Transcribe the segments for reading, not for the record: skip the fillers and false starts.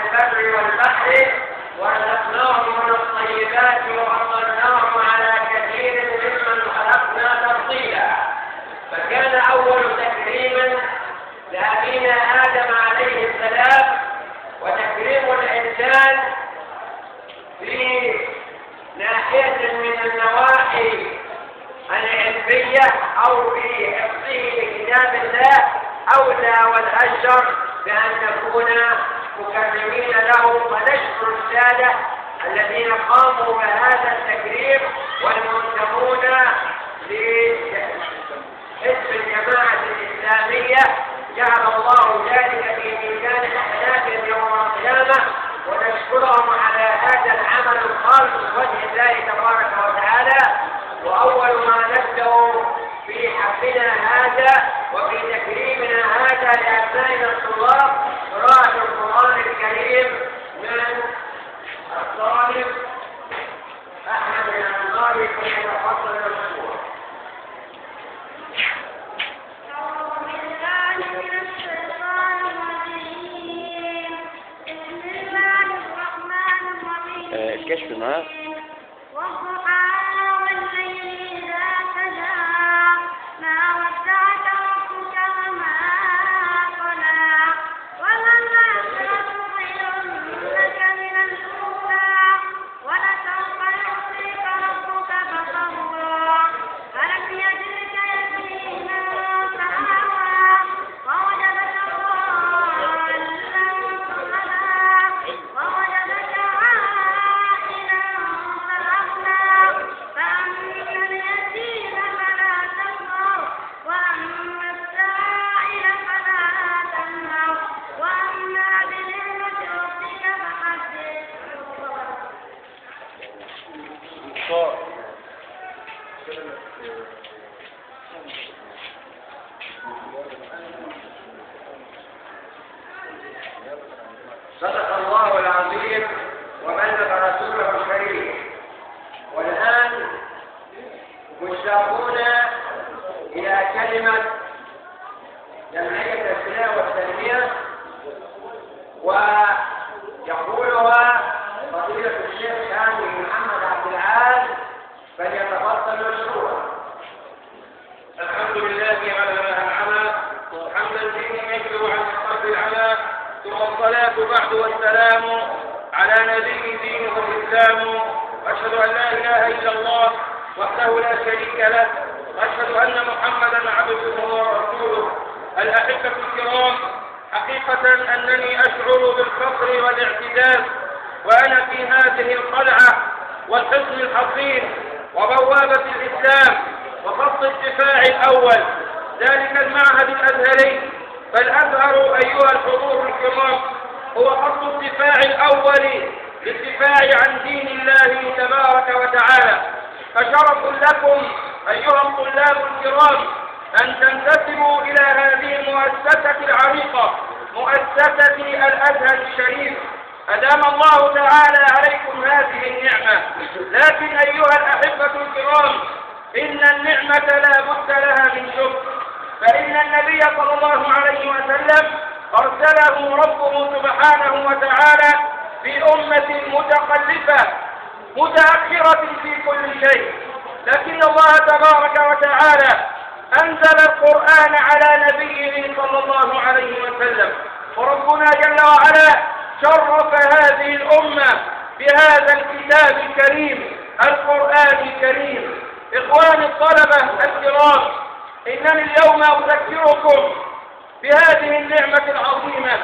البر والبحر ورزقناهم من الطيبات وفضلناهم على كثير ممن خلقنا تفضيلا. فكان أول تكريم لأبينا آدم عليه السلام، وتكريم الإنسان في ناحية من النواحي العلمية أو في حفظه لكتاب الله أولى والأجر بأن نكون مكرمين له. فنشكر السادة الذين قاموا بهذا التكريم والمنتمون لحزب الجماعة الإسلامية، جعل الله ذلك في ميزان حسناتهم يوم القيامة، ونشكرهم على هذا العمل الخالص لوجه الله تبارك وتعالى. وأول ما نبدأ في حفلنا هذا وفي تكريمنا هذا لأبنائنا الطلاب قراءة القرآن الكريم من الطالب أحمد الأنصاري، فليتفضل مشكورا. أعوذ بالله من الشيطان الرجيم. بسم الله الرحمن الرحيم. الكشف معاه. والضحى والليل إذا سجى ما ودعك ربك وما قلى وللآخرة خير لك من الأولى ولسوف يعطيك ربك فترضى. ألم يجدك يتيما فآوى ووجدك ضالا فهدى ووجدك عائلا فأغنى. فأما اليتيم فلا تقهر وأما السائل فلا تنهر وأما بنعمة ربك فحدث. صدق الله العظيم وبلغ رسوله الكريم. والآن مشتاقون إلى كلمة جمعية السلام والتنمية، ويقولها فضيلة الشيخ هاني محمد عبد العال، فليتفضل مشكورا. الحمد لله على ما أنعم، حمدا به يجلو عن القلب العمى، ثم الصلاة بعد والسلام على نبي دينه الإسلام. أشهد أن لا إله إلا الله وحده لا شريك له، وأشهد أن محمدا عبده ورسوله. الأحبة الكرام، حقيقة أنني أشعر بالفخر والاعتزاز وأنا في هذه القلعة والحصن الحصين وبوابة الإسلام وخط الدفاع الأول، ذلك المعهد الأزهري. فالأزهر أيها الحضور الكرام هو خط الدفاع الأول للدفاع عن دين الله تبارك وتعالى. فشرف لكم أيها الطلاب الكرام أن تنتسبوا إلى هذه المؤسسة العريقة، مؤسسة الأزهر الشريف. أدام الله تعالى عليكم هذه النعمة. لكن أيها الأحبة الكرام، إن النعمة لا بد لها من شكر، فإن النبي صلى الله عليه وسلم أرسله ربه سبحانه وتعالى في أمة متخلفة متأخرة في كل شيء، لكن الله تبارك وتعالى أنزل القرآن على نبيه صلى الله عليه وسلم، وربنا جل وعلا شرف هذه الأمة بهذا الكتاب الكريم القرآن الكريم. إخواني الطلبة الكرام، إنني اليوم أذكركم بهذه النعمة العظيمة.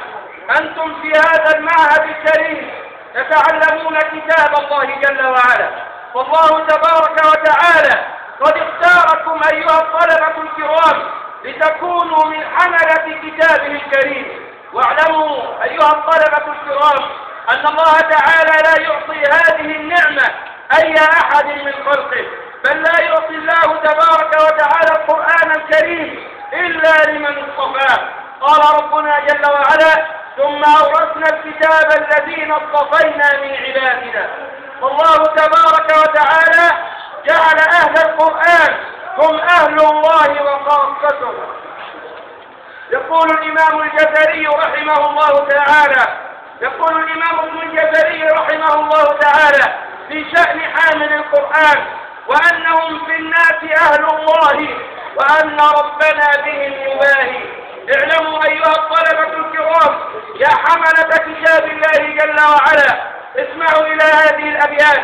أنتم في هذا المعهد الكريم تتعلمون كتاب الله جل وعلا، والله تبارك وتعالى قد اختاركم أيها الطلبة الكرام لتكونوا من حملة كتابه الكريم. واعلموا أيها الطلبة الكرام أن الله تعالى لا يعطي هذه النعمة أي أحد من خلقه، بل لا يعطي الله تبارك وتعالى القرآن الكريم إلا لمن اصطفاه. قال ربنا جل وعلا: ثم أورثنا الكتاب الذين اصطفينا من عبادنا. والله تبارك وتعالى جعل أهل القرآن هم أهل الله وخاصته. يقول الإمام الجزري رحمه الله تعالى: يقول الإمام ابن الجزري رحمه الله تعالى في شأن حامل القرآن: وأنهم في الناس أهل الله، وأن ربنا بهم يباهي. اعلموا أيها الطلبة الكرام، يا حملة كتاب الله جل وعلا، اسمعوا إلى هذه الأبيات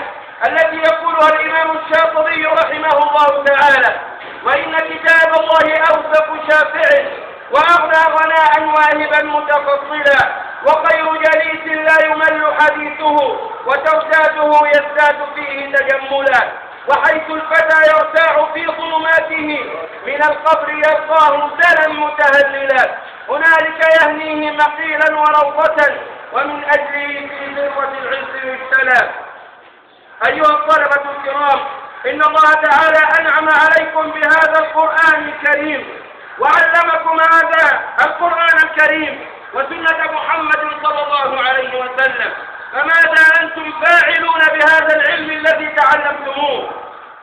التي يقولها الإمام الشاطبي رحمه الله تعالى: وإن كتاب الله أوثق شافع، وأغنى غناء واهبا متفصلا، وخير جليس لا يمل حديثه، وترتاده يزداد فيه تجملا، وحيث الفتى يرتاع في ظلماته، من القبر يلقاه سلا متهللا، هنالك يهنيه مقيلا وروضة، ومن أجله في ذروة العز يجتلى. أيها الطلبة الكرام، إن الله تعالى أنعم عليكم بهذا القرآن الكريم، وعلمكم هذا القرآن الكريم وسنة محمد صلى الله عليه وسلم، فماذا أنتم فاعلون بهذا العلم الذي تعلمتموه؟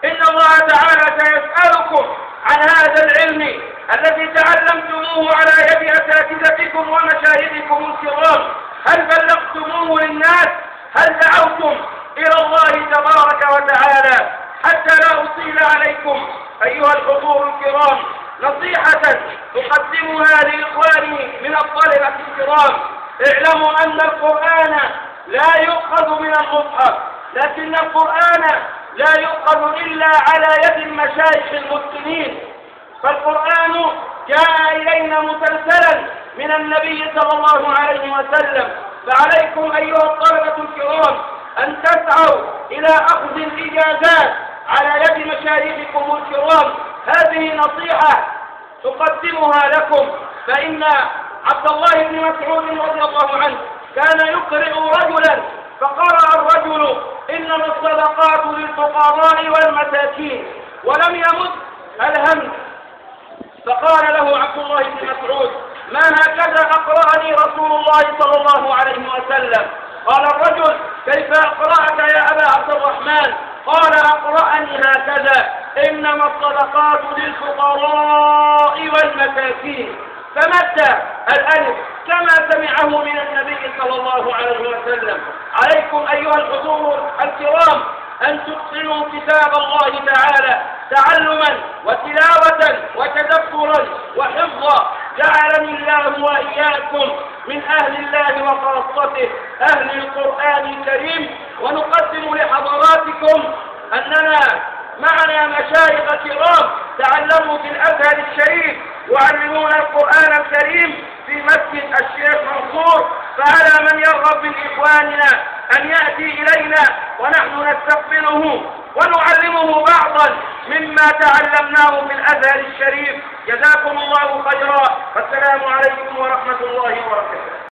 إن الله تعالى سيسألكم عن هذا العلم الذي تعلمتموه على يد أساتذتكم ومشايخكم الكرام. هل بلغتموه للناس؟ هل دعوتم إلى الله تبارك وتعالى؟ حتى لا أطيل عليكم أيها الحضور الكرام، نصيحة أقدمها لإخواني من الطلبة الكرام: اعلموا أن القرآن لا يؤخذ من المصحف، لكن القرآن لا يؤخذ إلا على يد المشايخ المسلمين. فالقرآن جاء إلينا مسلسلا من النبي صلى الله عليه وسلم، فعليكم أيها الطلبة الكرام أن تسعوا إلى أخذ الإجازات على يد مشايخكم الكرام. هذه نصيحة أقدمها لكم، فإن عبد الله بن مسعود رضي الله عنه كان يقرئ رجلا، فقرأ الرجل: إنما الصدقات للفقراء والمساكين، ولم يمت الهمز. فقال له عبد الله بن مسعود: ما هكذا أقرأني رسول الله صلى الله عليه وسلم؟ قال الرجل: كيف أقرأك يا أبا عبد الرحمن؟ قال: أقرأني هكذا: إنما الصدقات للفقراء والمساكين. فمد الألف كما سمعه من النبي صلى الله عليه وسلم. عليكم أيها الحضور الكرام أن تتقنوا كتاب الله تعالى تعلما وتلاوة وتدبرا وحفظا. جعلني الله وإياكم من أهل الله وخاصته، أهل القرآن الكريم. ونقدم لحضراتكم أننا معنا مشايخ كرام تعلموا في الأزهر الشريف، يعلمون القرآن الكريم في مسجد الشيخ منصور. فعلى من يرغب من إخواننا أن يأتي إلينا ونحن نستقبله ونعلمه بعضا مما تعلمناه في الأزهر الشريف. جزاكم الله خيرا، والسلام عليكم ورحمة الله وبركاته.